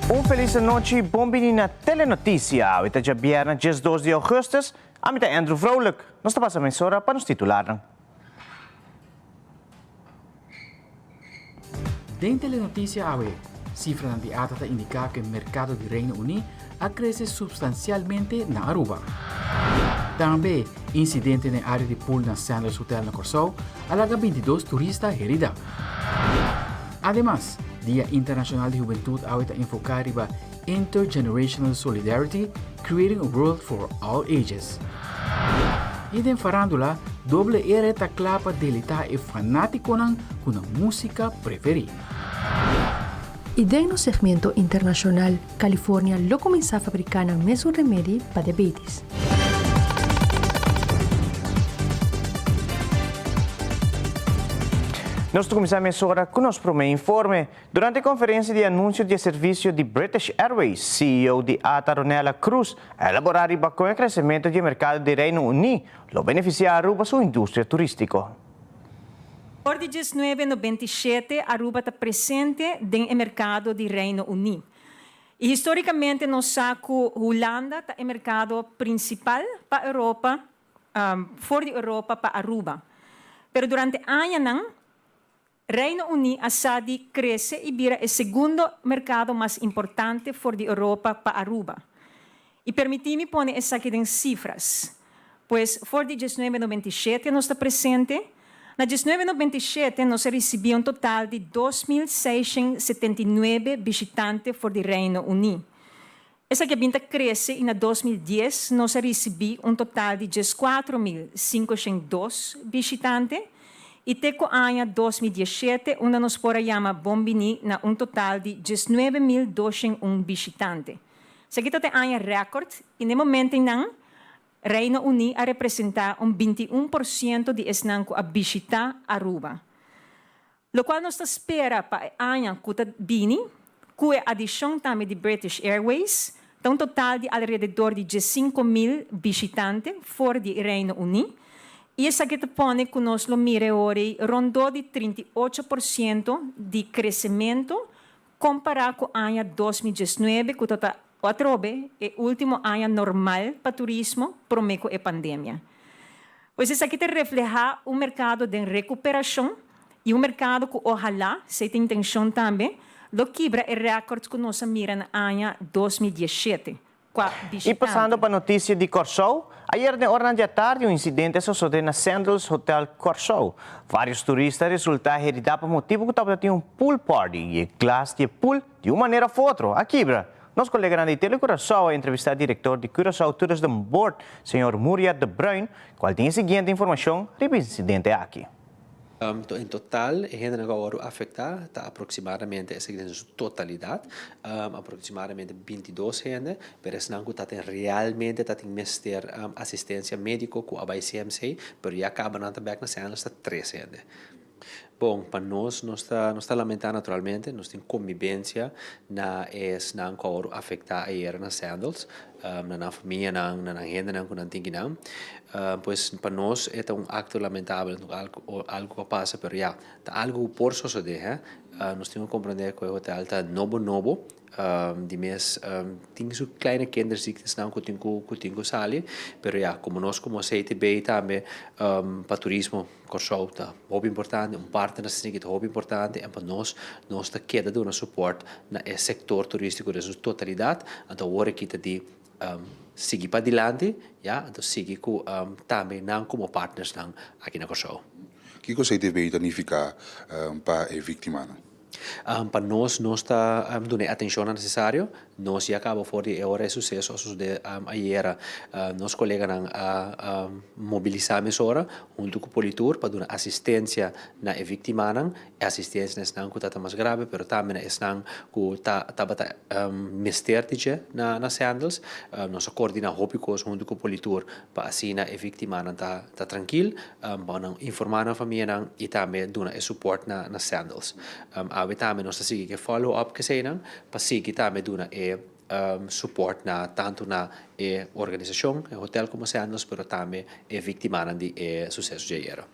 Un felis anochi, bon bini na Telenoticia. Awe ta djabièrnè 12 di augustus. Ami ta Andrew Vrolijk. Nos ta pasa mesora pa nos titularnan. Den Telenoticia awe, cifranan di ata ta indica cu e mercado di Reino Uni a crece substancialmente na Aruba. Tambe, incidente den area di pool na Sandals Hotel na Corsou a laga 22 turista herida. Ademas, Dia Internacional di Hubentud awe ta enfoca riba Intergenerational Solidarity, Creating a World for All Ages. I den farándula, Doble R ta kla pa deleitá e fanátikonan ku nan músika preferí. I den nos segmento internashonal, California lo kuminsá fabriká nan mesun remedi pa diabetes. Nos ta kuminsá mesora ku nos promé informe. Durante e konferensia di anunsio di e servisio di British Airways, ceo di ata Ronella Cruz a elaborá riba kon e kresementu di e merkado di Reino Uní lo benefisiá Aruba su industria turístiko. For di 1997 Aruba ta presente den e merkado di Reino Uní. I histórikamente nos sa ku Hulanda ta e merkado prinsipal pa Europa, for di Europa pa Aruba. Pero durante añanan Reino Uní a sa di krese i bira e segundo merkado mas importante for di Europa pa Aruba. I permití mi pone esaki den sifras. Pues for di 1997 nos ta presente. Na 1997 nos a risibí un total di 2679 bishitante for di Reino Uní. Esaki a bin ta krese i na 2010 nos a risibí un total di 14502 bishitante i te ku aña 2017 unda nos por a yama bon biní na un total di 19201 bishitante. Esaki ta te aña rèkòrt i na e momentonan Reino Uní a representá un 21% di esnan ku a bishitá Aruba. Lokual nos ta spera pa e aña ku ta bini, ku e adishon tambe di British Airways, ta un total di alrededor di 15.000 bishitante for di Reino Uní, i esaki ta pone ku nos lo mira e ora ei rondó di 38% di kresementu kompará ku aña 2019 ku ta ta atrobe e último aña normal pa turismo promé ku e pandemia. Pues esaki ta reflehá un merkado den rekuperashon i un merkado ku ohalá, si ta intenshon tambe, lo kibra e rèkòrt ku nos a mira na aña 2017, kua I pasando bishitante. pa notisia di Kòrsou, ayer den oranan di atardi un insidente a sosodé na Sandals Hotel Kòrsou. Vários turista a resultá heridá pa motibu ku tabata tin un pool party i e glas di e pool di un manera òf otro a kibra. Nos koleganan di Tele Curaçao a entrevistá direktor di Curaçao Tourism Board, señor Muriet de Bruin, kual tin e siguiente informashon riba e insidente aki. En total e hendenan ku a wòrdu afektá ta aproksimadamente, esaki den su totalidat, aproksimadamente 22 hende, pero esnan ku ta tin realmente ta tin mester asistensia médiko ku a bai CMC, pero ya kaba nan ta bèk na Sandals ta tres hende. Bon, pa nos, nos ta nos ta lamentá naturalmente, nos tin kombibensia na esnan ku a wòrdu afektá ayera na Sandals, na nan famianan, na nan hendenan ku nan tin kinan. Pues pa nos e ta un akto lamentabel, algu algu ku a pasa, pero ya, ta algu ku por sosodé, hè. Nos tin ku komprendé ku e hotel ta nobo nobo, di mes tin su kleine kinderziektes-nan ku tin ku ku tin ku sali, pero ya, komo nos komo CTB tambe pa turismo Kòrsou ta hopi importante, un partner asina ki ta hopi importante en pa nos, nos ta keda duna support na e sektor turístiko den su totalidat, anto awor aki ta di sigui padilanti, ya, anto sigui ku tambe nan komo partnersnan aki na Kòrsou. Kiko CTB ta nifiká pa e víktimanan? Pa nos, nos ta duna e atenshonnan nesesario. Nos ya kaba for di e ora e suseso a sosodé ayera. Nos koleganan a mobilisá mesora huntu ku Politur pa duna asistensia na e víktimanan, e asistensia na esnan ku ta mas grave, pero tambe na esnan ku ta tabata mester di dje na Sandals. Nos a koordiná hopi kos huntu ku Politur pa asina e víktimanan ta trankil. Pa nan informá nan famianan i tambe duna e support na na Sandals. Awe tambe nos ta sigui ke follow up keseinan pa sigui tambe duna e support na tantu na e organisashon, e hotel komo Sandals, pero tambe e víktimanan di e suseso dje ayera.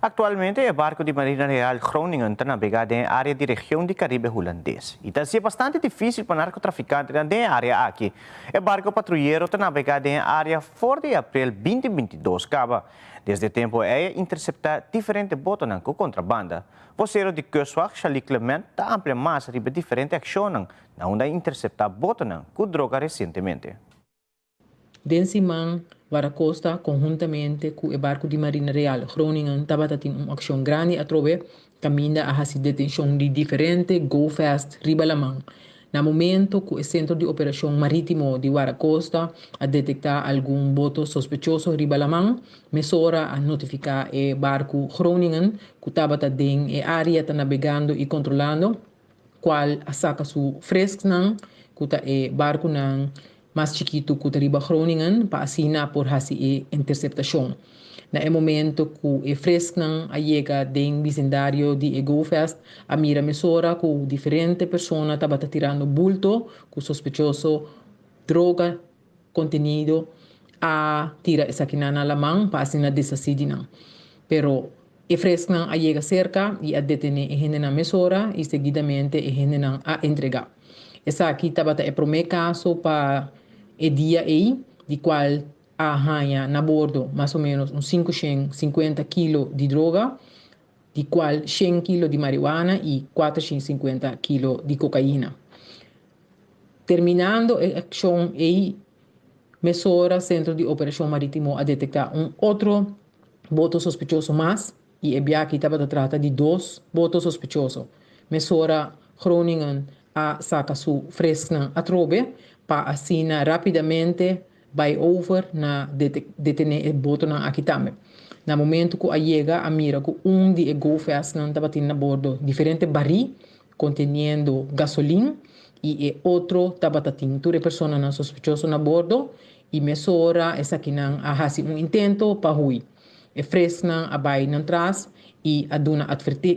Aktualmente e barku di Marina Real Groningen ta nabegá den e área di region di Karibe Hulandes i ta hasié bastante difísil pa narkotrafikantenan den e área aki. E barku patruyero ta nabegá den e área for di aprel 2022 kaba. Desde e tempu ei a interseptá diferente botonan ku kontrabanda. Vosero di Kustwacht Shali Clement ta amplia mas riba e diferente akshonnan na unda a interseptá botonan ku droga resientemente. Den siman, Guardacosta konhuntamente ku e barku di Marina Real Groningen tabata tin un akshon grandi atrobe kaminda a hasi detenshon di diferente go-fast riba laman. Na momento ku e Sentro di Operashon Marítimo di Guardacosta a detektá algun boto sospechoso riba laman, mesora a notifiká e barku Groningen ku tabata den e área ta nabegando i kontrolando, kual a saka su fresknan, ku ta e barkunan mas chikitu ku ta riba Groningen, pa asina por hasi e interseptashon. Na e momento ku e fresknan a yega den bisindario di e Go-Fast, a mira mesora ku diferente persona tabata tirando bulto ku sospechoso droga kontenido a tira esakinan na laman pa asina deshasí di nan. Pero e fresknan a yega serka i a detené e hendenan mesora i seguidamente e hendenan a entregá. Esaki tabata e promé kaso pa e dia ei di kual a haña na bordo mas o ménos un 550 kilo di droga, di kual 100 kilo di marihuana i 450 kilo di kokaina. Terminando e akshon ei, mesora Sentro di Operashon Marítimo a detektá un otro boto sospechoso mas i e biaha tabata trata di dos boto sospechoso. Mesora Groningen a saka su fresknan atrobe pa asina rápidamente bai over na detené e botonan aki tambe. Na momento ku a yega a mira ku un di e go-fastnan tabatin na bordo diferente barí konteniendo gasolin i e otro tabata tin tur e personanan sospechoso na bordo i mesora esakinan a hasi un intento pa hui. E fresknan a bai nan tras i a duna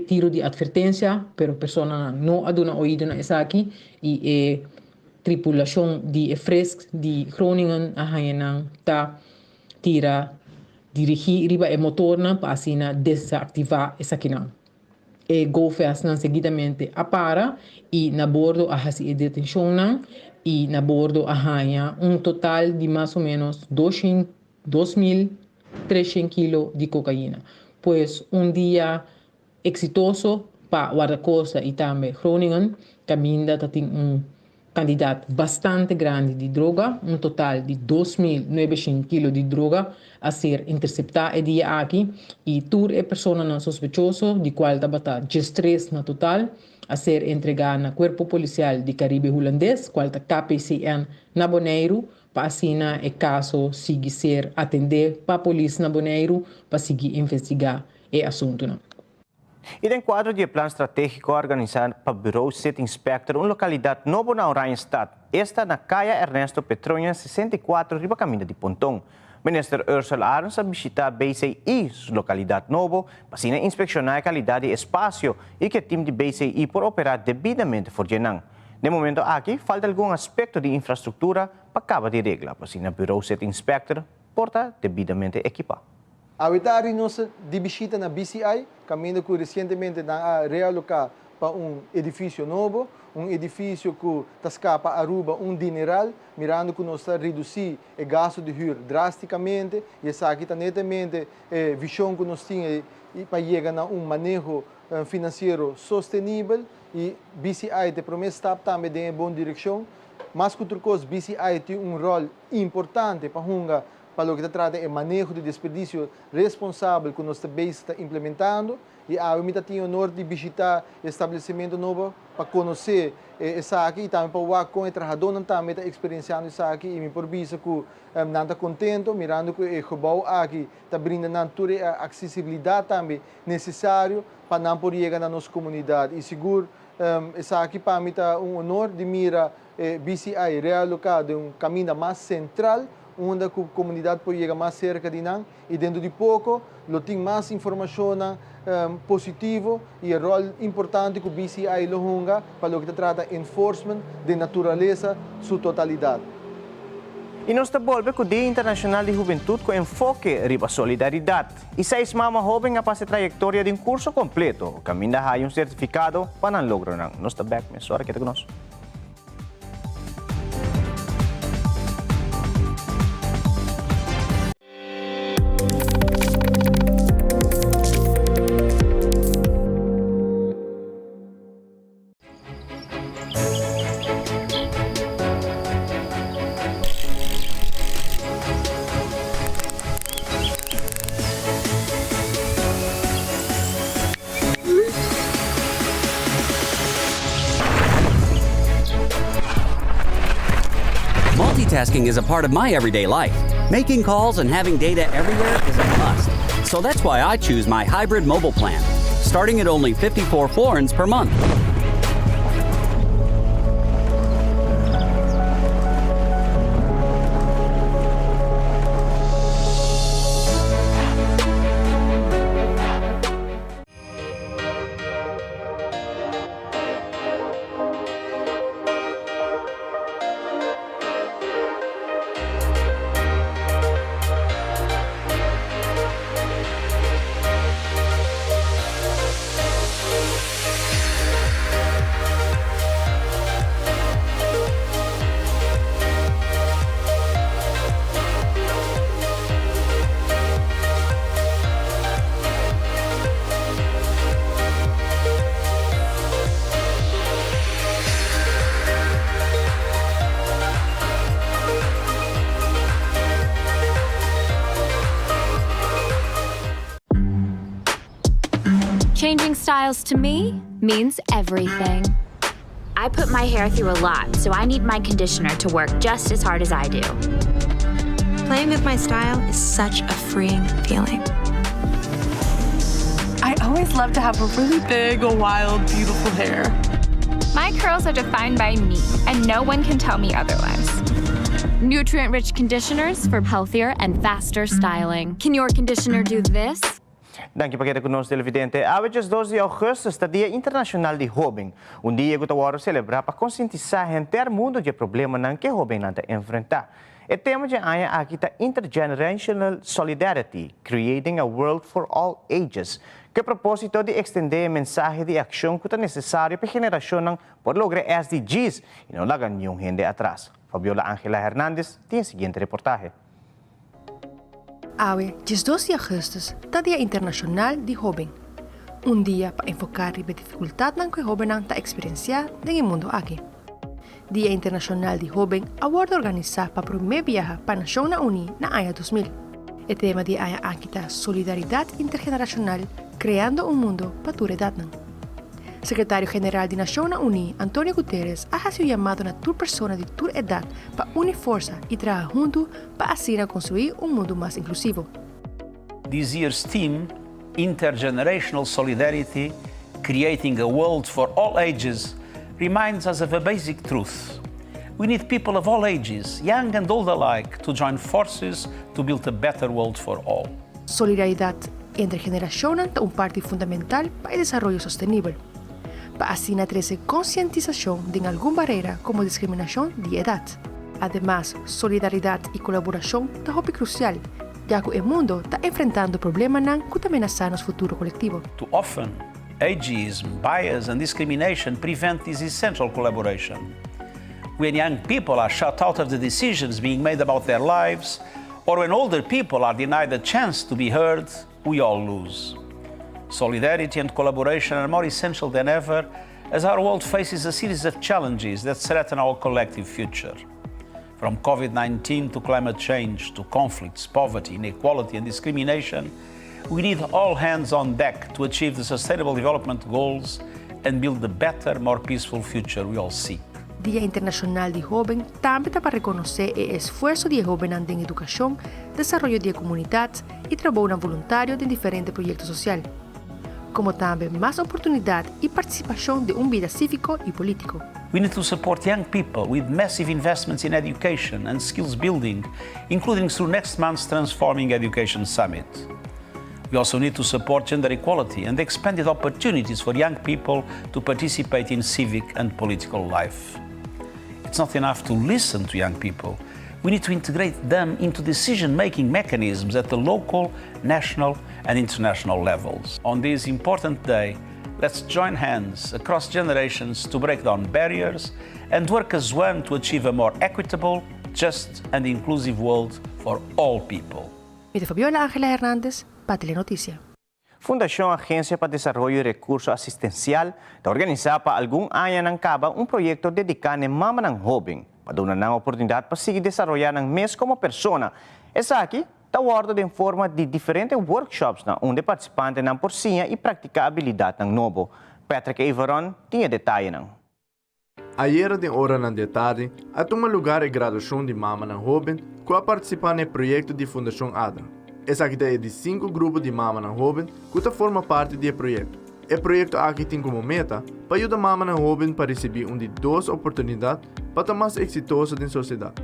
tiro di atvertensia, pero personanan no a duna oido na esaki i e tripulashon di e fresk di Groningen a haña nan ta tira dirigí riba e motornan pa asina desaktivá esakinan. E go-fastnan seguidamente a para i na bordo a hasi e detenshonnan i na bordo a haña un total di mas o ménos 2300 kilo di kokaina. Pues un dia eksitoso pa Guardacosta i tambe Groningen, kaminda ta tin un kantidat bastante grandi di droga, un total di 2900 kilo di droga a ser interseptá e dia aki i tur e personanan sospechoso, di kual tabata 13 na total, a ser entregá na Kuerpo Polisial di Karibe Hulandes, kual ta KPCN na Boneiru, pa asina e kaso sigui ser atendé pa polis na Boneiru pa sigui investigá e asuntunan. I den kuadro di e plan stratégiko a organisá pa Bureau City Inspector un lokalidat nobo na Oranjestad, esta na Kaya Ernesto Petroña 64 riba kaminda di Ponton. Minister Ursell Arends a bishitá BCI su lokalidat nobo pa asina inspekshoná e kalidat di espasio i ku e tim di BCI por operá debidamente for dje nan. Den momento aki falta algun aspekto di infrastruktura pa kaba di regla pa asina Bureau City Inspector por ta debidamente ekipá. Awe tardi nos di bishita na BCI, kaminda ku resientemente nan a realoká pa un edifisio nobo, un edifisio ku ta skapa Aruba un dineral, mirando ku nos ta redusí e gastu di hür drástikamente i esaki ta netamente e vishon ku nos tin pa yega na un maneho finansiero sostenibel i BCI ta e promé stap tambe den e bon direkshon. Mas ku tur kos BCI tin un ròl importante pa hunga pa loke ta trata e maneho di desperdisio responsabel ku nos ta bezig ta implementando i awe mi ta tin e honor di bishita e establesimentu nobo pa konosé esaki i tambe pa wak kon e trahadónan tambe ta eksperensiando esaki i mi por bisa ku nan ta kontento mirando ku e gebou aki ta brinda nan tur e aksesibilidat tambe nesesario pa nan por yega na nos komunidat i sigur esaki pa mi ta un honor di mira E BCI realoká den un kaminda mas sentral unda ku komunidat por yega mas serka di nan i dentro di poko lo tin mas informashonnan positivo i e ròl importante ku BCI lo hunga pa loke ta trata enforcement den naturalesa su totalidat. I nos ta bolbe ku Dia Internashonal di Hubentut ku enfoke riba solidaridat. I seis mama hóben a pasa e trayektoria di un kurso kompleto, kaminda haya un sertifikado pa nan logronan. Nos ta bèk mesora, keda ku nos. Multitasking is a part of my everyday life. Making calls and having data everywhere is a must. So that's why I choose my hybrid mobile plan, starting at only 54 florins per month. Changing styles to me means everything. I put my hair through a lot, so I need my conditioner to work just as hard as I do. Playing with my style is such a freeing feeling. I always love to have a really big, wild, beautiful hair. My curls are defined by me, and no one can tell me otherwise. Nutrient rich conditioners for healthier and faster styling. Can your conditioner do this? Danki pa keda ku nos televidente. Awe 12 di ougùstùs ta Dia Internashonal di Hóben, un dia ku ta wòrdu selebrá pa konsientisá henter mundu di e problemanan ku e hóbennan ta enfrentá. E tema dje aña aki ta Intergenerational Solidarity, Creating a World for All Ages, ku e propósito di ekstendé e mensahe di akshon ku ta nesesario pa e generashonnan por logra e SDGs i no laga niun hende atras. Fabiola Angela Hernandez tin e siguiente reportahe. Awe, 12 di augustus, ta Dia Internashonal di Hóben. Un dia pa enfoká riba e difikultatnan ku e hóbennan ta eksperensiá den e mundu aki. Dia Internashonal di Hóben a wòrdu organisá pa promé biaha pa Nashonnan Uní na aña 2000. E tema di e aña aki ta Solidaridat Intergenerashonal, Kreando un Mundo pa Tur Edatnan. Sekretario General di Nashonnan Uní, Antonio Guterres, a hasi un yamado na tur persona di tur edat pa uni forsa i traha huntu pa asina konstruí un mundu mas inklusivo. This year's theme, Intergenerational Solidarity, Creating a World for All Ages, reminds us of a basic truth. We need people of all ages, young and old alike, to join forces to build a better world for all. Solidaridat entre generashonnan ta un parti fundamental pa e desaroyo sostenibel. Pa asina trese konsientisashon den algun barera komo diskriminashon di edat. Ademas, solidaridat i kolaborashon ta hopi krusial, ya ku e mundo ta enfrentando problemanan ku ta menasá nos futuro kolektivo. Too often, ageism, bias and discrimination prevent this essential collaboration. When young people are shut out of the decisions being made about their lives, or when older people are denied the chance to be heard, we all lose. Solidarity and collaboration are more essential than ever as our world faces a series of challenges that threaten our collective future. From COVID 19 to climate change to conflicts, poverty, inequality, and discrimination, we need all hands on deck to achieve the Sustainable Development Goals and build the better, more peaceful future we all seek. Dia Internashonal di Hóben tambe ta pa rekonosé e esfuerso di e hóbennan den edukashon, desaroyo di e komunidat i trabounan voluntario den diferente proyekto sosial, komo tambe mas oportunidat i partisipashon den un bida síviko i polítiko. We need to support young people with massive investments in education and skills building, including through next month's Transforming Education Summit. We also need to support gender equality and expanded opportunities for young people to participate in civic and political life. It's not enough to listen to young people. We need to integrate them into decision-making mechanisms at the local, national and international levels. On this important day, let's join hands across generations to break down barriers and work as one to achieve a more equitable, just and inclusive world for all people. Mi ta Fabiola Angela Hernandez pa Telenoticia. Fundashon Agensia pa Desaroyo i Rekurso Asistensial ta organisá pa algun añanan kaba un proyekto dediká n'e mamanan hóben pa duna nan oportunidat pa sigui desaroyá nan mes komo persona. Esaki ta wòrdu den forma di diferente workshops na unda e partisipantenan por siña i praktiká abilidatnan nobo. Patrick Everon tin e detayenan. Ayera den oranan di e tardi a tuma lugar e graduashon di mamanan hoben ku a partisipá na e proyekto di Fundashon Adra. Esaki ta e di sinku grupo di mamanan hoben ku ta forma parti di e proyekto. E proyekto aki tin komo meta pa yuda mamanan hoben pa risibí un di dos oportunidat pa ta mas eksitoso den sosiedat.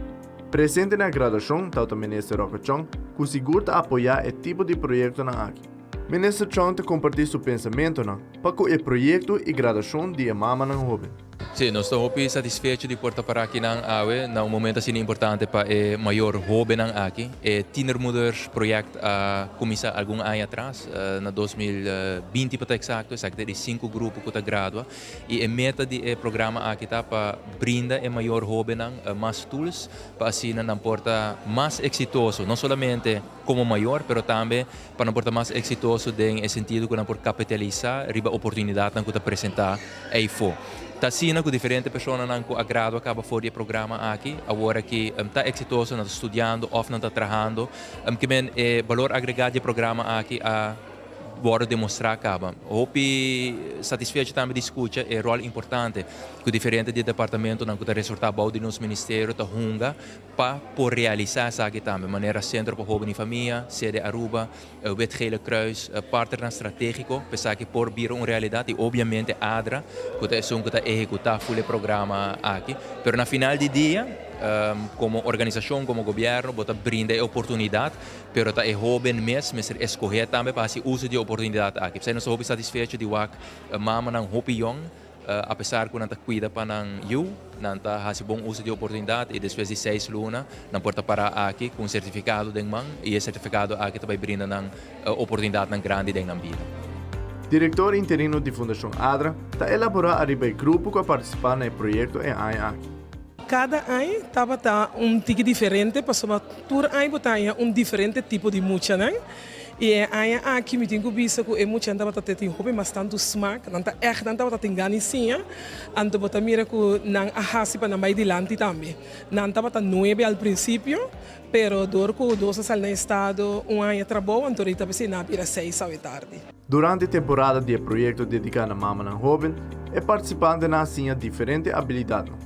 Presente na e graduashon tabata Minister Rocco Chong ku sigur ta apoyá e tipo di proyektonan aki. Minister Chong ta kompartí su pensamentonan pa ku e proyekto i graduashon di e mamanan hoben. Sí, nos ta hopi satisfecho di por ta para akinan awe na un momento asina importante pa e mayor hobennan aki. E Tienermoeders project a cuminsa algun aña atras, na 2020 pa ta exacto, esaki ta e di sinku grupo cu ta gradua. Y e meta di e programa aki ta pa brinda e mayor hobennan mas tools pa asina nan por ta mas exitoso, no solamente como mayor, pero tambe pa nan por ta mas exitoso den e sentido cu nan por capitalisa riba oportunidadnan cu ta presenta eyfo. Ta asina cu diferente personanan cu a gradua caba for di e programa aki, awor aki ta exitoso, nan ta studiando of nan ta trahando. Kimen e balor agrega di e programa aki a wòrdu demostrá kaba. Hopi satisfecho tambe di skucha e ròl importante ku diferente di e departamentonan ku ta resortá bou di nos ministerio ta hunga pa por realisá esaki tambe, manera Sentro pa Hóben i Famia, Sede Aruba, Wit Gele Kruis, partnernan stratégiko pa esaki por bira un realidat i obiamente ADRA ku ta esun ku ta ehekutá ful e programa aki. Pero na final di dia, komo organisashon, komo gobièrnu, bo ta brinda e oportunidat, pero ta e hóben mes mester eskohé tambe pa hasi uso di e oportunidat aki. P'esei nos ta hopi satisfecho di wak mamanan hopi yòn Apesar ku nan ta kuida pa nan yu, nan ta hasi bon uso di e oportunidat i despues di seis luna nan por ta pará aki ku un sertifikado den man i e sertifikado aki ta bai brinda nan oportunidatnan grandi den nan bida. Direktor interino di Fundashon Adra ta elaborá ariba e grupo ku a partisipá na e proyekto e aña aki. Kada aña tabata un tiki diferente pasobra tur aña bo ta haña un diferente tipo di muchanan. I e aña aki mi tin ku bisa ku e muchanan tabata te tin hopi mas tantu smak, nan ta ègt nan tabata tin gana di siña, anto bo ta mira ku nan a hasi pa nan bai dilanti tambe. Nan tabata nuebe al prinsipio, pero dor ku dos a sali na estado, un aña trabou, anto rita p'esei nan a bira seis awe tardi. Durante temporada di e proyekto dediká na mamanan hóben, e partisipantenan a siña diferente abilidatnan.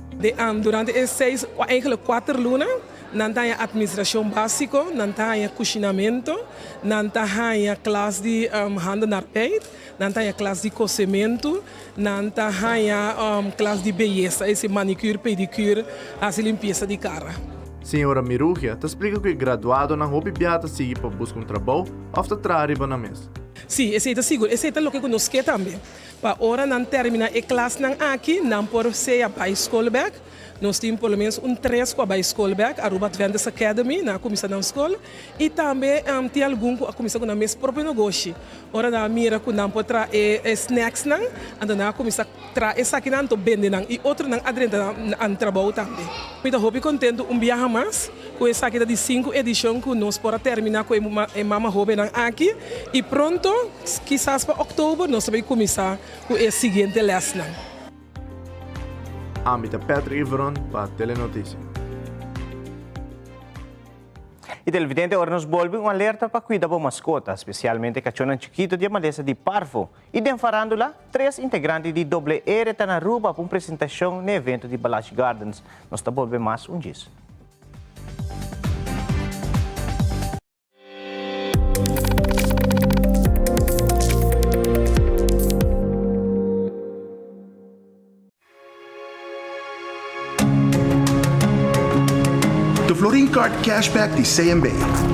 Durante e seis, eigenlijk kuater luna, Nan ta haña atministrashon básiko, nan ta haña kushinamentu, nan ta haña klas di handenarbeid, nan ta haña klas di kosementu, nan ta haña klas di beyesa, es desir manikür, pedikür, hasi limpiesa di kara. Señora Mirugia ta splika ku e graduadonan hopi biaha ta sigui pa buska un trabou òf ta traha riba nan mes. Sí, esei ta sigur. Esei ta loke ku nos ke tambe. Pa ora nan terminá e klasnan aki, nan por sea bai skol bèk. Nos tin por lo menos un tres ku a bai skol bèk, Aruba Adventist Academy, nan a kuminsá nan skol i tambe tin algun ku a kuminsá ku nan mes propio negoshi. Ora nan a mira ku nan por traha e snacksnan, anto nan a kuminsá traha esakinan anto bende nan i otronan a drenta nan trabou tambe. Mi ta hopi kontentu un biaha mas ku esaki ta di sinku edishon ku nos por a terminá ku e mama hóbennan aki i pronto, kisas pa òktober, nos ta bai kuminsá ku e siguiente lèsnan. Ami ta Patrick Iveron pa Telenoticia. Y televidente, ora nos bolbe un alerta pa cuida bo mascota, specialmente cachonan chikito di e malesa di parvo. Y den farandula, tres integrante di Doble R ta na Aruba pa un presentacion n'e evento di Balashi Gardens. Nos ta bolbe mas un djis. De Florin Card Cashback di CMB.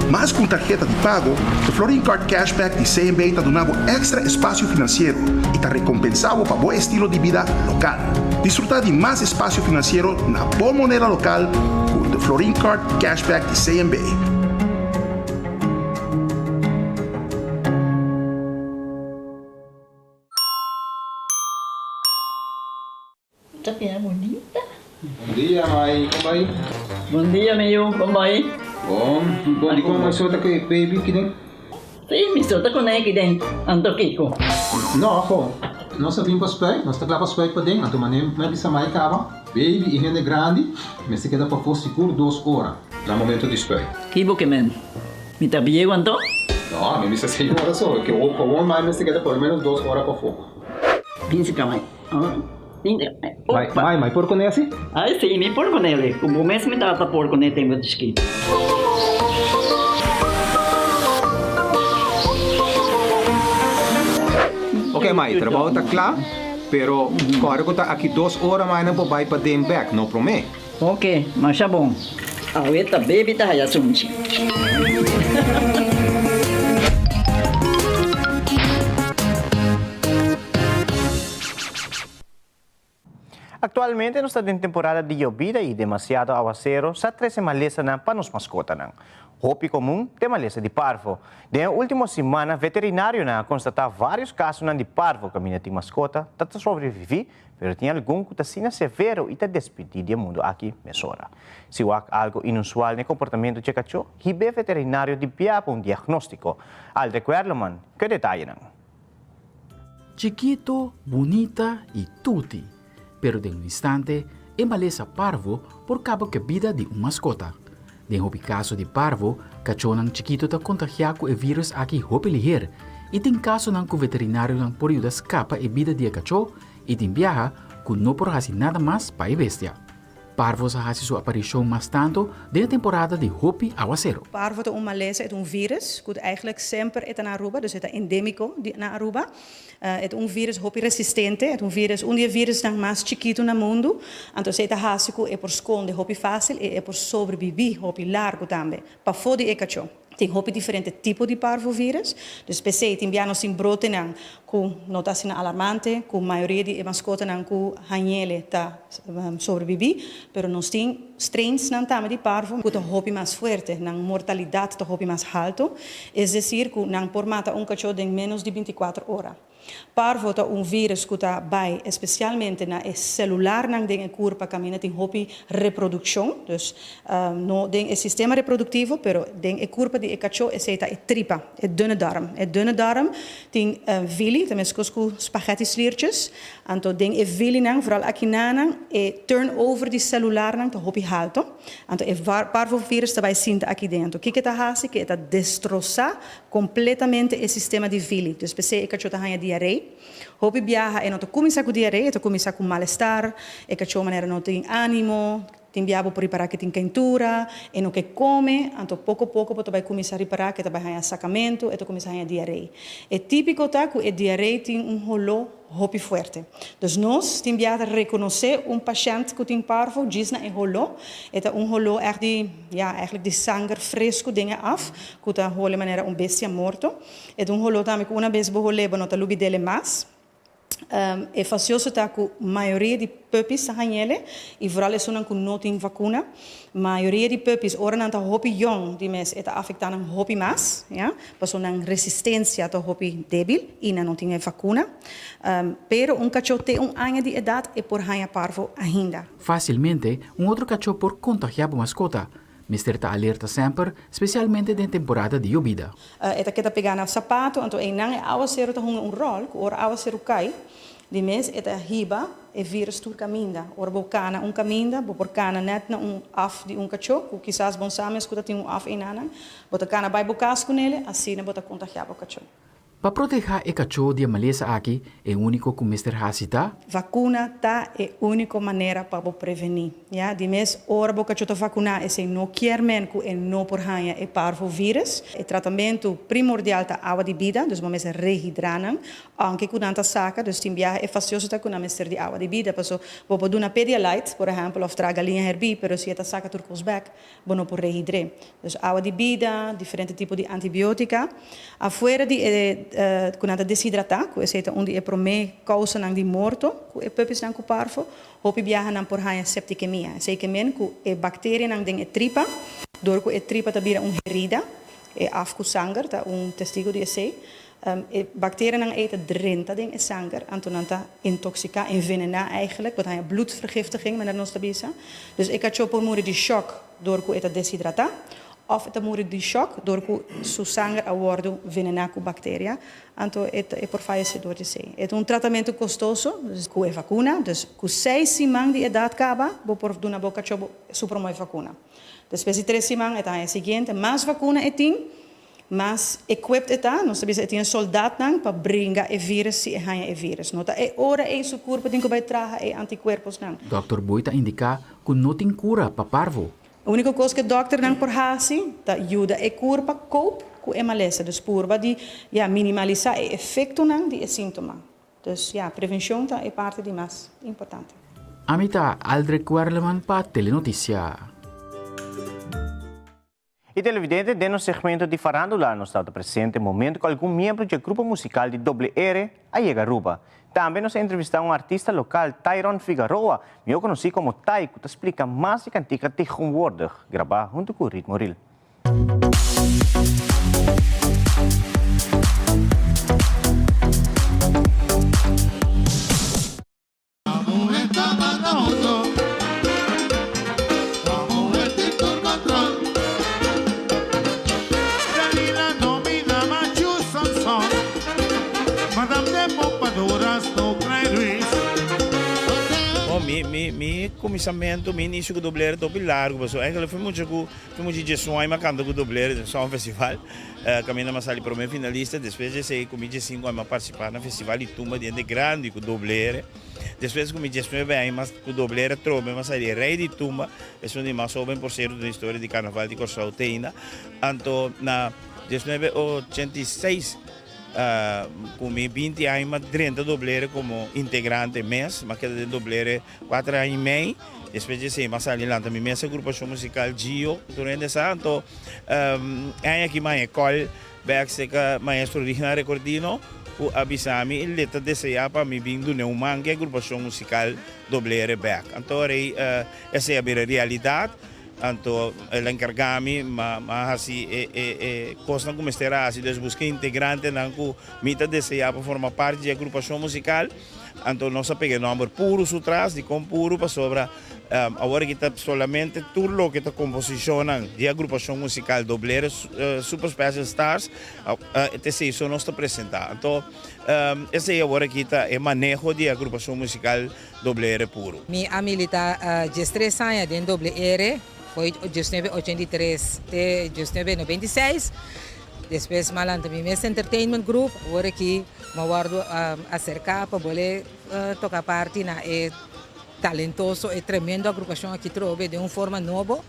Mas ku un tarheta di pago, De Florin Card Cashback di CMB ta duna bo èkstra espasio finansiero i ta rekompensá bo pa bo estilo di bida lokal. Disfrutá di mas espasio finansiero na bo moneda lokal ku The Florin Card Cashback di CMB. Ta bira bunita. Bon dia mai, kon bai? Bon dia mi yu, kon bai? Bon, bon di kon mai so ta ku e baby kiden? Si, mi so ta ku nan kiden, anto kiko? No, ho, nos a bin pa spuit, nos ta kla pa spuit paden, anto manera mi a bisa mai kaba, baby i hende grandi mester keda pafó sigur dos ora na momento di spuit. Ki bo ke men? Mi ta bieu anto? No, mi bisa señora so, ke awor mai mester keda por lo menos dos ora pafó. Bin si ka mai. Mai, mai, mai por kuné asi? Ai si, mi por kuné li. Ku bo mes mi tata por kuné tempu di chikito. Ok mai, trabou ta kla, pero kòrda ku ta aki dos ora mai nan por bai paden bèk, no promé. Ok, masha bon. Awe ta baby ta haya sunchi. Aktualmente nos ta den temporada di yobida i demasiado awasero sa trese malesanan pa nos maskotanan. Hopi komun t'e malesa di parvo. Den e último simana veterinarionan a konstatá vários kasonan di parvo kaminda tin maskota ta ta sobreviví pero tin algun ku ta asina severo i ta despidí di e mundu aki mesora. Si wak algu inusual n'e komportamentu dje kachó, hib'é veterinario di bia pa un diagnóstiko. Aldrich Werleman ku e detayenan. Chikito, bunita i tuti. Pero den un instante, e malesa parvo por kaba ku e bida di un maskota. Den hopi kaso di parvo, kachónan chikito ta kontagiá ku e vírus aki hopi liher i tin kasonan ku veterinarionan por yuda skapa e bida di e kachó i tin biaha ku no por hasi nada mas pa e bestia. Parvo sa hasi su aparishon mas tantu den e temporada di hopi awasero. Parvo ta un malesa, e ta un virus ku eigenlijk semper e ta na Aruba, dus e ta endémiko di na Aruba. E ta un virus hopi resistente, e ta un virus, un di e virusnan mas chikitu na mundu, anto esei ta hasi ku e por skonde hopi fásil i e por sobrebibí hopi largu tambe pafó di e kachó. Tin hopi diferente tipo di parvovirus, dus p'esei tin bia nos tin brotenan ku no ta asina alarmante, ku mayoria di e maskotanan ku hañ'ele ta sobrebibí, pero nos tin strainsnan tambe di parvo ku ta hopi mas fuerte, nan mortalidat ta hopi mas haltu, es desir ku nan por mata un kachó den ménos di bintikuater ora. Parvo ta un virus ku ta bai espesialmente na e selularnan den e kurpa kaminda tin hopi reprodukshon, dus no den e sistema reproduktivo pero den e kurpa di e kachó esei ta e tripa, e dunne darm. E dunne darm tin vili, ta meskos ku spaghetti sliertjes, anto den e vilinan, vooral akinanan, e turnover di selularnan ta hopi halto, anto e parvovirus ta bai sinta aki den. Anto kiko e ta hasi? Ke e ta destrosá Completamente e sistema di vili. Dus p'esei e cachó ta haña diaree. Hopi biaha e no ta cuminsa cu diaree, e ta cuminsa cu malestar, e cachó manera no tin animo, tin biaha bo por ripara ke tin keintura, e no ke come, anto poco poco bo ta bai cuminsa ripara ke ta bai haña sacamento, e ta cuminsa haña diaree. E tipico ta cu e diaree tin un holó Hopi fuerte. Dus nos tin bia ta rekonosé un pashènt ku tin parvo djis na e holó. E ta un holó ègt di, ya, eigenlijk di sanger fresku den e af, ku ta hole manera un bestia morto. E ta un holó tambe ku una bes bo hol'é bo no ta lubid'é mas. E fasioso ta ku mayoria di puppies ta hañ'ele i vooral esunnan ku no tin vakuna. Mayoria di puppies ora nan ta hopi yong di mes e ta afektá nan hopi mas, ya, paso nan resistencia ta hopi debil i nan no tin e vakuna. Pero un kachó te un aña di edat e por haña parvo ainda. Fásilmente un otro kachó por kontagiá bo maskota. Mester ta alerta semper, spesialmente den temporada di yobida. E ta keda pegá na sapato, anto einan e awaseru ta hunga un ròl ku ora awaseru kai, Di mes e ta hiba e virus tur kaminda. Ora bo kana un kaminda, bo por kana nèt na un af di un kachó, ku kisas bon sa mes ku ta tin un af einanan. Bo ta kana bai bo kas ku nele, asina bo ta kontagiá bo kachó. Pa protehá e kachó di e malesa aki, e úniko ku mester hasi ta. Vakuna ta e úniko manera pa bo prevení. Ya, di mes ora bo kachó ta vakuná esei no kier men ku e no por haña e parvovirus. E tratamentu primordial ta awa di bida, dus bo mester rehidrá nan. Aunke ku nan ta saka, dus tin biaha e fastioso ta ku nan mester di awa di bida, paso bo por duna Pedialyte, por ehèmpel, òf traga galiña herbí, pero si e ta saka tur kos bèk, bo no por rehidr'é. Dus awa di bida, diferente tipo di antibiótika. Afuera di e. ku nan ta deshidratá, ku esei ta un di e promé kousanan di morto ku e puppiesnan ku parvo. Hopi biaha nan por haña septikemia. Esei ke men ku e bakterianan den e tripa, dor ku e tripa ta bira un herida, e af ku sanger ta un testigo di esei, e bakterianan ei ta drenta den e sanger, anto nan ta intoksiká, envenená eigenlijk, bo ta haña bloedvergiftiging manera nos ta bisa. Dus e kachó por muri di shòk dor ku e ta deshidratá, òf e ta muri di shòk dor ku su sanger a wòrdu venená ku bakteria, anto e e por fayesé dor di esei. E ta un tratamentu kostoso, ku e vakuna, dus ku seis siman di edat kaba bo por duna bo kachó su promé vakuna. Despues di tres siman e ta haña e siguiente, mas vakuna e tin, Mas equipped e ta, nos ta bisa e tin e soldatnan pa bringa e virus si e haña e virus. No ta e ora ei su kurpo tin ku bai traha e antikuerposnan. Dòkter Boy ta indiká ku no tin kura pa parvo. E úniko kos ku e dòkternan por hasi ta yuda e kurpa cope ku e malesa, dus purba di, ya, minimalisá e efektonan di e síntoma. Dus, ya, prevenshon ta e parti di mas importante. Ami ta Aldrich Werleman pa Telenoticia. E televidente, den nos segmento di farándula nos tabata presente momento ku algun miembro dje grupo musikal di Doble R a yega Aruba. Tambe nos a entrevistá un artista lokal, Tyron Figaroa, mihó konosí komo Ty, ku ta splika mas di kantika Tegenwoordig, grabá huntu ku Ritmo Ril. Mi kuminsamentu, mi inisio ku doblero ta hopi largu pasobra eigenlijk fui mucha ku fui mucha djesun aña mi a kanta ku doblero den Songfestival kaminda mi a sali prome finalista despues di esei ku mi djesinku aña mi a partisipa na festival di tumba di hende grandi ku doblere. Despues ku mi diesnuebe aña mas ku doblera trobe mas sali e rei di tumba, esun di mas hoben por sierto den historia di karnaval di Kòrsou te ainda. Anto na 1986 ku mi 20 aña m'a drenta doblera komo integrante mes, m'a keda den doblera kuater aña i mei. Despues di esei m'a sali lanta mi mes agrupashon musikal Gio ku tur hende sa. Anto e aña aki m'a haña kòl Bek seka maestro Rigna Recordino ku a bisa mi i le ta deseá pa mi bin dun'é un man ku e agrupashon musikal Doblere bek. Anto rei esei a bira realidat, anto el a enkargá mi ma a hasi e e kosnan ku mester a hasi, dus buska integrantenan ku mi ta deseá pa forma parti di e agrupashon musikal. Anto nos a pega e nòmber Puru su tras, dikon Puru? Pasobra awor aki ta solamente tur loke ta komposishonnan di e agrupashon musikal Doblere Super Special Stars ta esei so nos ta presentá. Anto esei awor aki ta e maneho di e agrupashon musikal Doblere Puru. Mi a militá diestres aña den Doble Ere, foi diesnuebe ochenta i tres te diesnuebe noventa i seis. Despues mi a lanta mi mes entertainment group, awor aki mi a wòrdu aserká pa bole toka parti na e talentoso, e tremendo agrupashon aki trobe den un forma nobo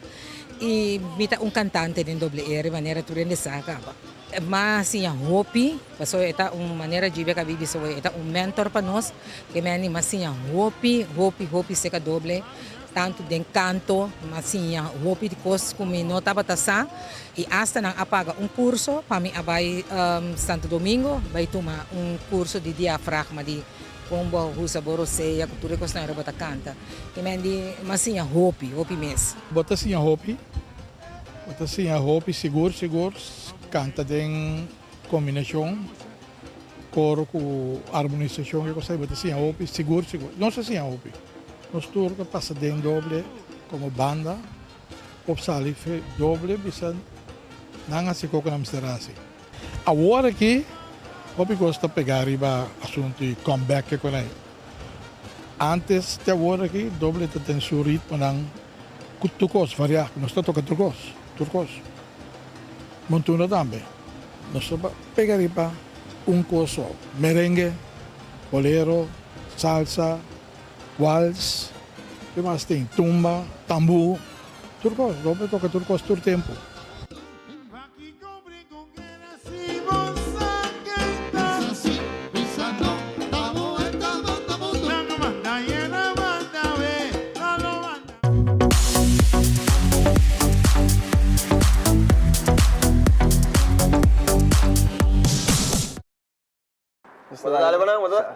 i mi ta un kantante den Doble R manera tur hende sa kaba. Mi a siña hopi pasobra e ta un manera Djibia ka bibi soe, e ta un mentor pa nos ke mi a anima siña hopi, hopi, hopi serka Doble. Tantu den kanto, mi a siña hopi di kos ku mi no tabata sa i asta nan a paga un kurso pa mi a bai Santo Domingo bai tuma un kurso di diafragma di kon bo usa bo rosea ku tur e kosnan ora bo ta kanta. Ke men di mi a siña hopi, hopi mes. Bo ta siña hopi, bo ta siña hopi sigur sigur kanta den kombinashon koro ku armonisashon ke kos ei bo ta siña hopi sigur sigur. Nos a siña hopi. Nos tur ta pasa den doble komo banda op sali fe doble bisa nan hasi koko nan mester hasi. Awor aki hopi kos ta pega riba asuntu di come back ke konai. Antes te awor aki doble ta ten su ritmonan ku tur kos varia. Nos ta toka tur kos, tur kos. Montuno tambe. Nos ta pega riba un kos so, merengue, bolero, salsa. Wals, ke mas tin? Tumba, tambú, tur kos. Bo por toka tur kos tur tempu.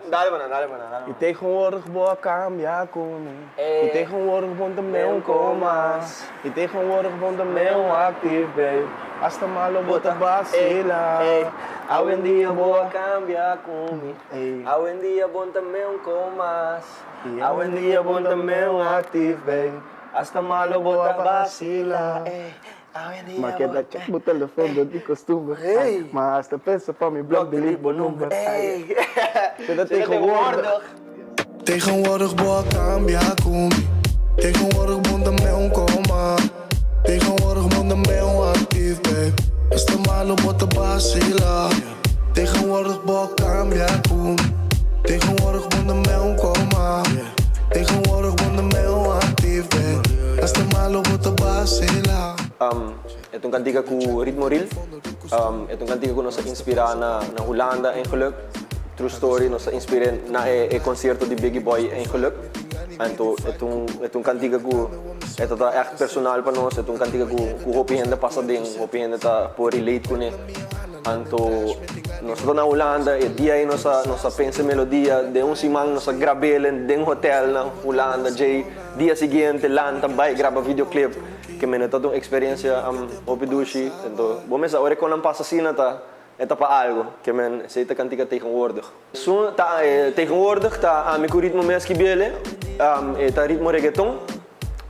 Dale pa nan, dale pa nan, dale pa nan. I tegenwoordig bo a kambia ku mi. I tegenwoordig bo ta meu ko mas. I tegenwoordig bo ta meu actief, babe. Hasta malo bo ta basila. Awendia bo a kambia ku mi. Awendia bo ta meu ko mas. Awendia bo ta meu actief, babe. Hasta malo bo ta basila. Ma keda check bo telefon dor di costumber. Ma hasta pensa pa mi block delete bo number. Seta tegenwoordig. Tegenwoordig bo a cambia cu mi. Tegenwoordig bo ta meu coma. Tegenwoordig bo ta meu actief, babe. Hasta malo bo ta basila. Tegenwoordig bo a cambia cu mi. Tegenwoordig bo ta meu coma. Tegenwoordig bo ta meu actief, babe. Hasta malo bo ta basila. Um, e ta un cantica cu ritmo real. Um, e ta un cantica cu nos a inspira na, na Hulanda eigenlijk. True story, nos a inspira na e, e concierto di Biggie Boy eigenlijk. Anto, e ta un, e ta un cantica cu e ta ta echt personal pa nos. E ta un cantica cu, cu hopi hende pasa den, hopi hende ta por relate cune. Anto nos ta na Hulanda, e dia ei nos a nos a pensa e melodia, den un siman nos a grab'el den hotel na Hulanda, djei dia siguiente lanta bai graba videoclip, ke mene ta un experiencia hopi dushi, anto bo mester ora e konan pasa asina ta e ta pa algo, ke men esei ta kantika tegenwoordig. Su ta tegenwoordig ta ami ku ritmo mes skibiel e ta ritmo reggaeton.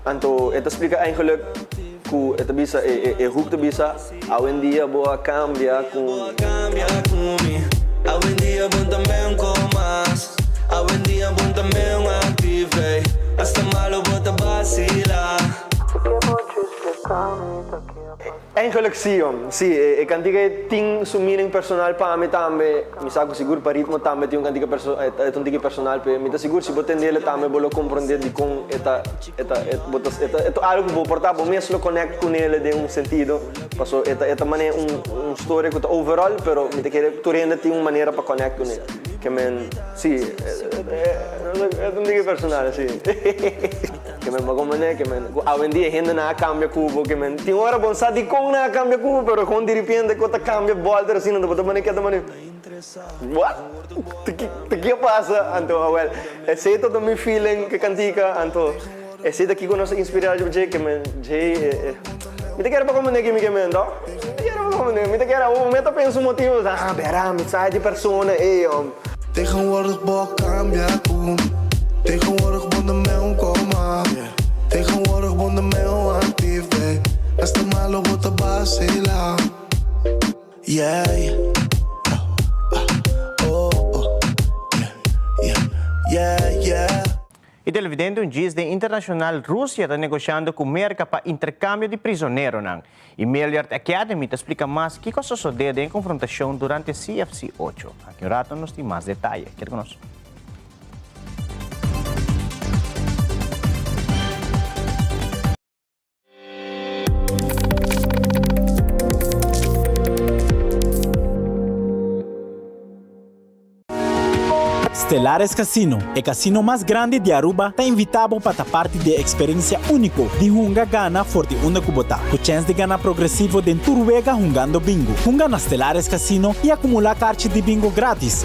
Anto e ta splika eigenlijk ku e ta bisa e e hook ta bisa awendia bo a kambia ku mi. Bo a kambia ku mi awendia bo ta meun ko mas awendia bo ta meun actief ey hasta malo bo ta basila. Eigenlijk si hom, si, e kantika ei tin su meaning personal pa mi tambe, mi sa ku sigur pa Ritmo tambe tin un kantika perso e ta un tiki personal p'e, mi ta sigur si bo tendel e tambe bo lo komprende dikon e ta e ta e bo ta e ta e ta algu ku bo por ta bo mes lo connect kunele den un sentido, paso e ta e ta manera un un storia ku ta overall pero mi ta kere tur hende tin un manera pa connect kune, ke men si e e ta un tiki personal si. Ke men pa komprendé ke men ku awendia hendenan a kambia ku bo ke men tin ora bon sa dikon nan a kambia ku bo pero kon diripiente ku ta kambia bòlter asina bo ta mane keda mane what ta ki a pasa anto awel esei ta mi feeling ke kantika anto esei ta kiko nos a inspirá riba dje ke men dje mi ta kere pa komprendé kimi ke men to mi ta kere pa komprendé mi ta kere awor mi ta pensa un motibo ah bera mi sa di persona ei. Tegenwoordig bo a cambia cu mi Tegenwoordig bo ta meu coma Tegenwoordig bo ta meu actief babe Hasta malo bo ta basila Yeah yeah Oh oh yeah yeah yeah yeah. E televidente un djis den internacional Rusia ta negoshando cu Merca pa intercambio di prisoneronan. E Milliard Academy ta splica mas kico a sosode den e confrontacion durante CFC ocho. Aki un rato nos tin mas detaye. Keda cu nos. Stellares Casino, e casino mas grandi di Aruba, ta invita bo pa ta parti di e experiencia unico di hunga gana for di unda cu bo ta, cu chens di gana progresivo den tur wega hungando bingo. Hunga na Stellares Casino y acumula carchi di bingo gratis.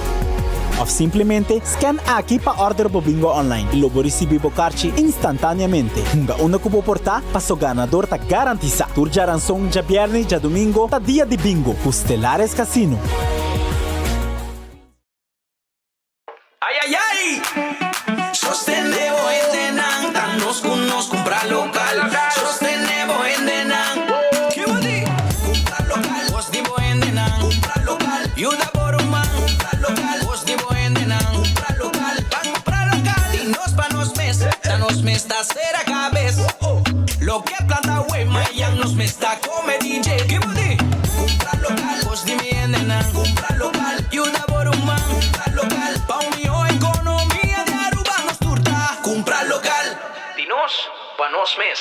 Of simplemente scan aki pa order bo bingo online y lo bo ricibi bo carchi instantaneamente. Hunga unda cu bo por ta, paso ganador ta garantisa. Tur djaranson, djabierne y djadomingo ta dia di bingo cu Stellares Casino. Ay ay ay! Sostene bo hendenan, ta nos ku nos kumpra lokal. Sostene bo hendenan. Ki bo di? Kumpra lokal. Bos di bo hendenan. Kumpra lokal. Yuda bo ruman. Kumpra lokal. Bos di bo hendenan. Kumpra lokal. Ban kumpra lokal. Di nos pa nos mes. Ta nos mes ta sera kabes. Loke planta wey mayan nos mes ta kome DJ. Ki bo di? Kumpra lokal. Bos di mi hendenan. Kumpra lokal. Yuda bo ruman. Kumpra lokal. Pa un mihó ekonomia di Aruba nos tur ta kumpra lokal. Di nos pa nos mes.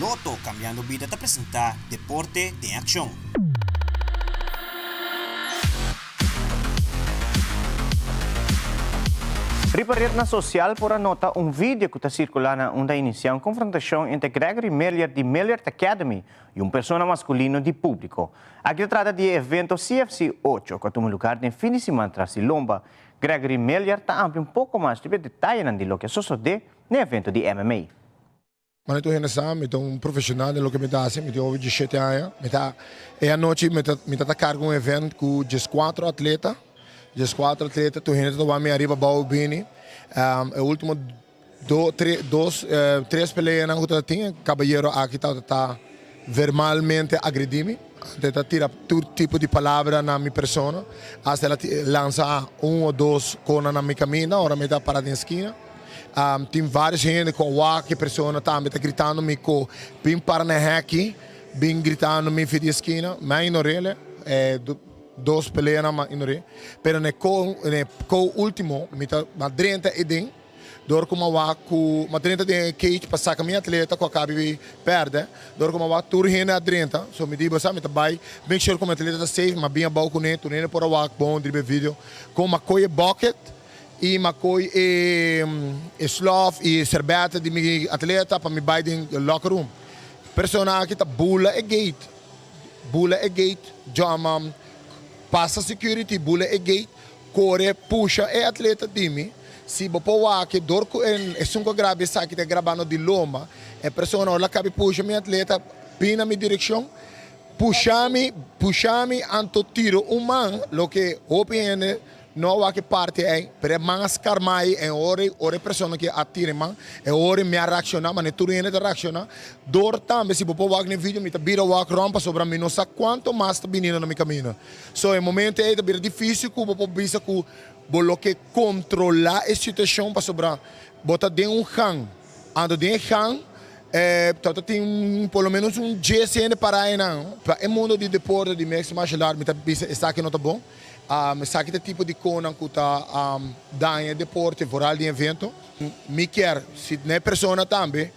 Lotto Cambiando Bida ta presenta Deporte den Accion. Riba rednan sosial por a nota un video ku ta sirkulá na unda a inisiá un konfrontashon entre Gregory Milliard di Milliard Academy i un persona maskulino di públiko. Aki ta trata di e evento CFC ocho ku a tuma lugar den fin di siman tras di lomba. Gregory Milliard ta amplia un poko mas riba e detayenan di loke a sosodé na e evento di MMA. Mane tur hende sa, mi ta un profesional den loke mi ta hasi, mi tin over diesshete aña. Mi ta, e anochi mi ta mi ta ta karga un event ku dieskuatro atleta, dieskuatro atleta, tur hende ta wak mi ariba abou bini. E ultimo do tre dos tres peleanan ku ta tin, e kabayero aki tabata ta verbalmente agredi mi, e ta tira tur tipo di palabra na mi persona, hasta el a lansa un o dos kona na mi kaminda ora mi ta para den skina. Tin varios hende cu a wak e persona tambe ta gritando mi cu bin para na heki, bin gritando mi fi di eskina. Mi a ignorele, e dos peleanan mi a ignor'e. Pero na e co na e co ultimo mi ta mi a drenta e den dor cu mi a wak cu mi a drenta den e cage pa saca mi atleta cu a cabi di perde. Dor cu mi a wak tur hende a drenta, so mi di bo sa mi ta bay make sure cu mi atleta ta safe, mi a bin abao cune, tur hende por a wak bon riba e video con mi a coy e bucket. I mi a koy e e slof i e serbèta di mi atleta pa mi bai den locker room. Persona aki ta bula e gate, bula e gate, jòma pasa security, bula e gate, kore pusha e atleta di mi. Si bo por wak dor ku esun ku a graba esaki ta grabando di lomba, e persona ora el a kabi pusha mi atleta bin na mi direkshon, pusha mi, pusha mi anto tiro un man, loke hopi hende No a wak e parti ei, pero e man a skarma ei en ora ora e persona ki a tira e man, e ora mi a reakshoná, mane tur hende ta reakshoná. Dor tambe si bo por wak na e video mi ta bira wak rònt pasobra mi no sa kuantu mas ta biniendo na mi kaminda. So e momento ei ta bira difísil ku bo por bisa ku bo lo ke kontrolá e situashon pasobra bo ta den un gang. Anto den e gang tabata tin por lo menos un dies hende pará einan. Pa e mundo di deporte di mixed martial art mi ta bisa esaki no ta bon. Esaki ta tipo di konan ku ta daña e deporte, vooral den evento. Mi kier si na e persona tambe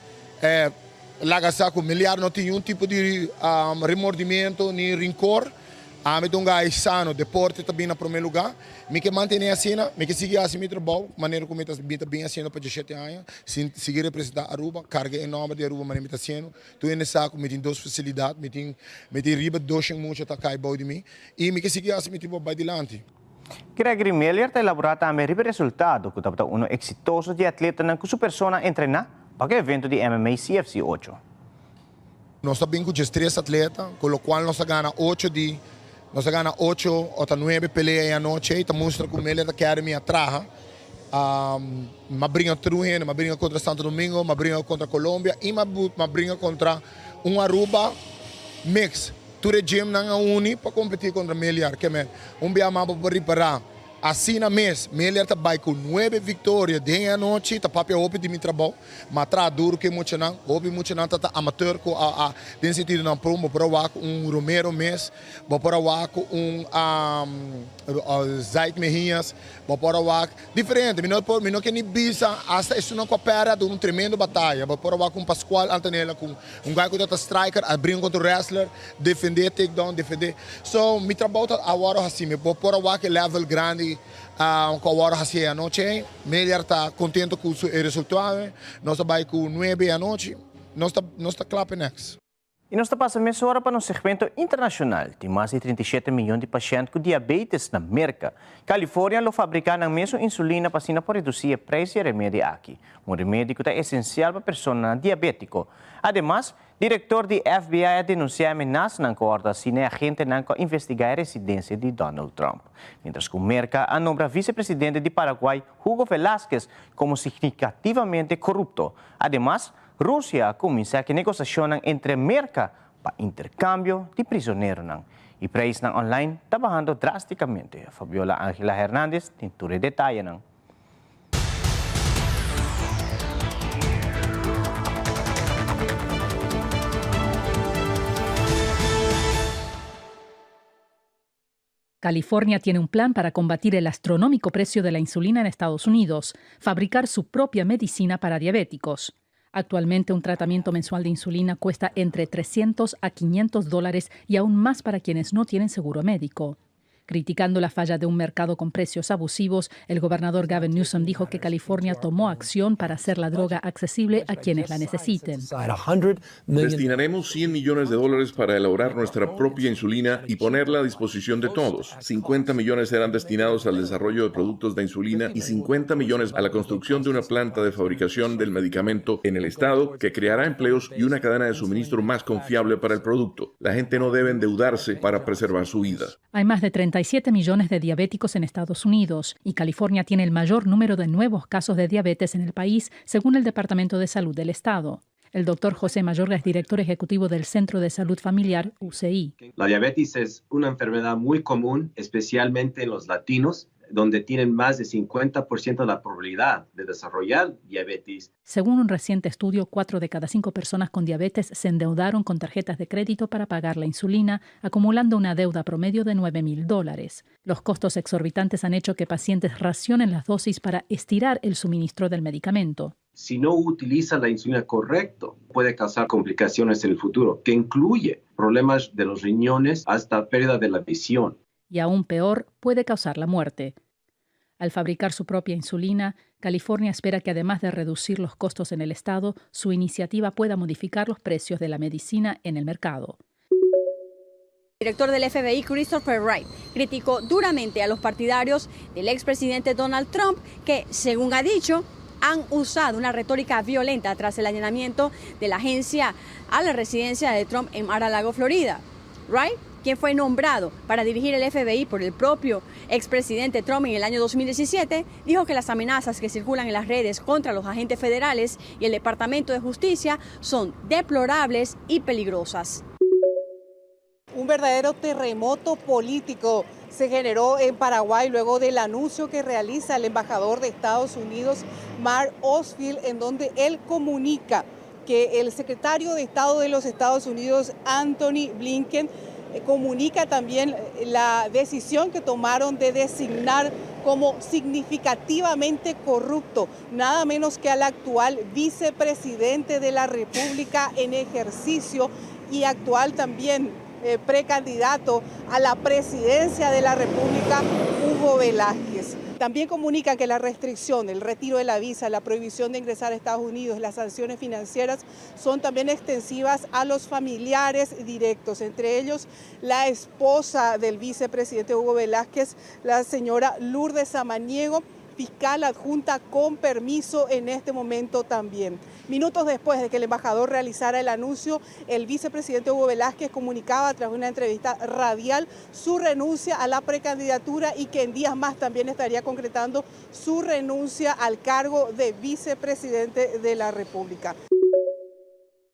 laga sa ku Miliar no tin niun tipo di remordimiento ni rinkor. Ami ta un guy sano, deporte ta bin na prome luga. Mi ke mantene asina, mi ke sigui hasi mi trabou manera ku mi ta mi ta bin hasiendo pa diesshete aña, sin sigui representa Aruba, karga e nomber di Aruba manera mi ta hasiendo. Tur hende sa ku mi tin dos fasilidat, mi tin mi tin riba doshen mucha ta kai bou di mi. I mi ke sigui hasi mi tipo bai dilanti. Gregory Melier ta elaborá tambe riba e resultado ku tabata uno eksitoso di atletanan ku su persona a entrená pa ku e evento di MMA CFC ocho. Nos ta bin ku djestres atleta, ku lokual nos a gana ocho di nos a gana ocho o ta nuebe pelea e anochi ei ta mustra ku Melier Academy a traha. M'a bringa tur hende, m'a bringa kontra Santo Domingo, m'a bringa kontra Colombia i m'a bringa kontra un Aruba mix. Tur e gymnan a uni pa competi contra Meliar. Ke men, un bia mas bo por ripara, asina mes Meliar ta bay cu nuebe victoria den e anochi, ta papia hopi di mi trabou, ma traha duro cu e muchanan, hopi muchanan ta ta amateur cu a a den sentido nan prom, bo por a wak un Romero mes, bo por a wak un Zaid Mejias, bo por a wak diferente, mi no por mi no ke ni bisa hasta esunnan cu a perde a duna un tremendo bataya, bo por a wak un Pascual Antonella cu Un guy cu ta ta striker a bringa contra un wrestler, defende takedown, defende. So mi trabou ta awor haci, mi por por a wak e level grandi cu awor haci e anochi ey. Meliar ta contento cu su e resultado, nos a bay cu nuebe e anochi, nos ta nos ta cla pa e next. Y nos ta pasa mesora pa nos segmento internacional. Tin mas di 37 miyon di pashent cu diabetes na Merca. California lo fabrica nan mesun insulina pa asina por reduci e prijs di e remedi aki. Un remedi ku ta esensial pa personanan diabétiko. Ademas, direktor di FBI a denunsiá e menasanan ku òrdu asina e agentenan ku a investigá e residensia di Donald Trump. Miéntras ku Merka a nombra visepresidente di Paraguay Hugo Velázquez komo signikativamente korupto. Ademas, Rusia a kuminsá ku e negosiashonnan entre Merka pa interkambio di prisoneronan. I preisnan online ta bahando drástikamente. Fabiola Angela Hernandez tin tur e detayenan. California tiene un plan para combatir el astronómico precio de la insulina en Estados Unidos, fabricar su propia medicina para diabéticos. Actualmente un tratamiento mensual de insulina cuesta entre 300 a 500 dólares y aún más para quienes no tienen seguro médico. Criticando la falla de un mercado con precios abusivos, el gobernador Gavin Newsom dijo que California tomó acción para hacer la droga accesible a quienes la necesiten. Destinaremos 100 millones de dólares para elaborar nuestra propia insulina y ponerla a disposición de todos. 50 millones serán destinados al desarrollo de productos de insulina y 50 millones a la construcción de una planta de fabricación del medicamento en el estado que creará empleos y una cadena de suministro más confiable para el producto. La gente no debe endeudarse para preservar su vida. Hay más de 37 millones de diabéticos en Estados Unidos y California tiene el mayor número de nuevos casos de diabetes en el país, según el Departamento de Salud del Estado. El doctor José Mayorga es director ejecutivo del Centro de Salud Familiar, UCI. La diabetes es una enfermedad muy común, especialmente en los latinos, donde tienen más de 50% de la probabilidad de desarrollar diabetes. Según un reciente estudio, 4 de cada 5 personas con diabetes se endeudaron con tarjetas de crédito para pagar la insulina, acumulando una deuda promedio de nueve mil dólares. Los costos exorbitantes han hecho que pacientes racionen las dosis para estirar el suministro del medicamento. Si no utiliza la insulina correcto, puede causar complicaciones en el futuro, que incluye problemas de los riñones hasta pérdida de la visión. Y aún peor, puede causar la muerte. Al fabricar su propia insulina, California espera que además de reducir los costos en el estado, su iniciativa pueda modificar los precios de la medicina en el mercado. El director del FBI, Christopher Wray, criticó duramente a los partidarios del expresidente Donald Trump que, según ha dicho, han usado una retórica violenta tras el allanamiento de la agencia a la residencia de Trump en Mar-a-Lago, Florida. Wray, quien fue nombrado para dirigir el FBI por el propio expresidente Trump en el año 2017, dijo que las amenazas que circulan en las redes contra los agentes federales y el Departamento de Justicia son deplorables y peligrosas. Un verdadero terremoto político se generó en Paraguay luego del anuncio que realiza el embajador de Estados Unidos, Mark Ostfield, en donde él comunica que el secretario de Estado de los Estados Unidos, Antony Blinken, comunica también la decisión que tomaron de designar como significativamente corrupto, nada menos que al actual vicepresidente de la República en ejercicio y actual también precandidato a la presidencia de la República, Hugo Velázquez. También comunican que la restricción, el retiro de la visa, la prohibición de ingresar a Estados Unidos, las sanciones financieras son también extensivas a los familiares directos, entre ellos la esposa del vicepresidente Hugo Velázquez, la señora Lourdes Samaniego, fiscal adjunta con permiso en este momento también. Minutos después de que el embajador realizara el anuncio, el vicepresidente Hugo Velázquez comunicaba tras una entrevista radial su renuncia a la precandidatura y que en días más también estaría concretando su renuncia al cargo de vicepresidente de la República.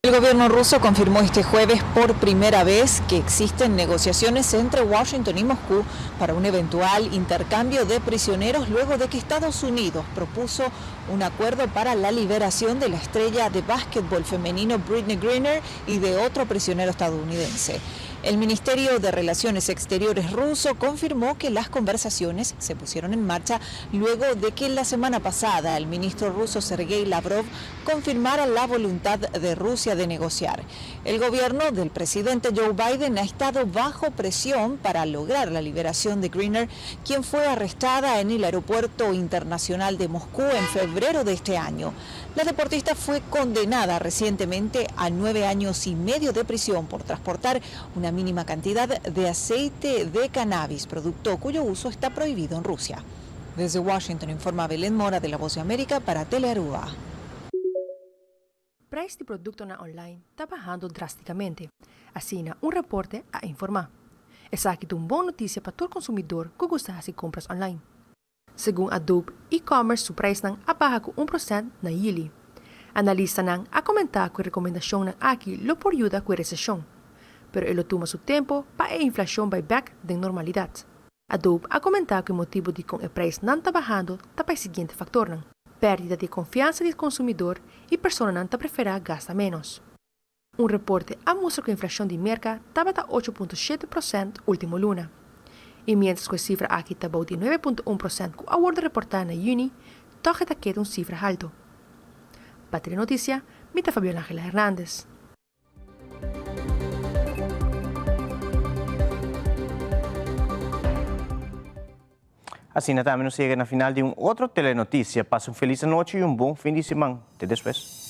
El gobierno ruso confirmó este jueves por primera vez que existen negociaciones entre Washington y Moscú para un eventual intercambio de prisioneros luego de que Estados Unidos propuso un acuerdo para la liberación de la estrella de básquetbol femenino Brittney Griner y de otro prisionero estadounidense. El Ministerio de Relaciones Exteriores ruso confirmó que las conversaciones se pusieron en marcha luego de que la semana pasada el ministro ruso Sergei Lavrov confirmara la voluntad de Rusia de negociar. El gobierno del presidente Joe Biden ha estado bajo presión para lograr la liberación de Griner, quien fue arrestada en el aeropuerto internacional de Moscú en febrero de este año. La deportista fue condenada recientemente a 9 años y medio de prisión por transportar una mínima cantidad de aceite de cannabis, producto cuyo uso está prohibido en Rusia. Desde Washington informa Belén Mora de La Voz de América para Telearuba. Prijs di productonan online ta bahando drasticamente, asina un reporte a informa. Esaki ta un bon noticia pa tur consumidor cu gusta haci compras online. Segun Adobe, e-commerce su prijsnan a baha cu un procent na juli. Analistanan a comenta cu e recomendacionnan aki lo por yuda cu e recesion, pero e lo tuma su tempo pa e inflacion bay bek den normalidad. Adobe a comenta cu e motibo di con e prijsnan ta bahando ta pa e siguiente factornan: perdida di confiansa di consumidor y personanan ta prefera gasta menos. Un reporte a mustra cu inflacion di Merca tabata ocho punto shete procent ultimo luna. Y mientras cu e cifra aki ta bou di nuebe punto un procent cu a wordo reporta na juni, toch e ta keda un cifra halto. Pa Telenoticia, mi ta Fabiola Angela Hernandez. Asina tambe nos yega na final di un otro Telenoticia. Pasa un feliz anochi y un bon fin di siman. Te despues.